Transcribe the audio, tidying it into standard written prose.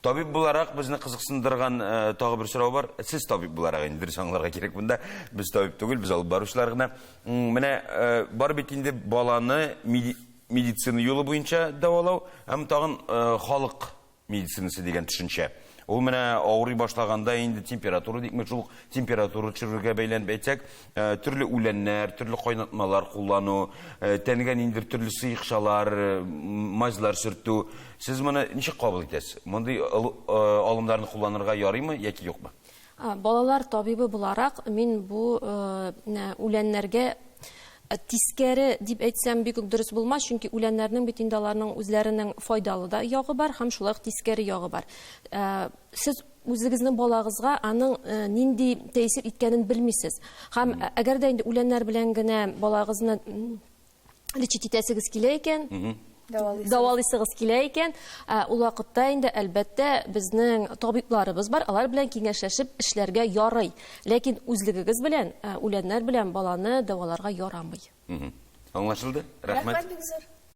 Табиб буларак безне кызыксындырган э, тагы бер сорау бар. Сез табиб буларак инде дөрес аңларга кирәк монда. Без табиб түгел, без алып баручылар гына. Менә э, бар бит инде баланы медицина юлы буенча дәвалау һәм тагын э, халык медицинасы дигән төшенчә. Ул менә авырый башлаганда инде температура дикме, шул ук температура төшерүгә бәйләнеп әйтсәк, э, төрле үләннәр, төрле кайнатмалар куллану, э, тәнгә ниндидер төрле сыекчалар, э, мазьлар сөртү. Сез моны ничек кабул итәсез? Мондый алымнарны кулланырга ярыймы яки юкмы? Балалар табибы буларак, мин бу үләннәргә тискәре дип әйтсәм бик үк дөрес булмас, чөнки үләннәрнең бит инде аларның үзләренең файдалы да ягы бар һәм шулай ук тискәре ягы бар. Сез үзегезнең балагызга аның нинди тәэсир иткәнен белмисез. Һәм әгәр дә инде үләннәр белән генә балагызны лечить итәсегез килә икән, дәвалыйсыгыз килә икән, ул вакытта инде, әлбәттә, безнең табибларыбыз бар, алар белән киңәшләшеп эшләргә ярый. Ләкин үзлегегез белән, үләннәр белән баланы дәваларга ярамый. Аңлашылды. Рәхмәт. Рәхмәт бик зур.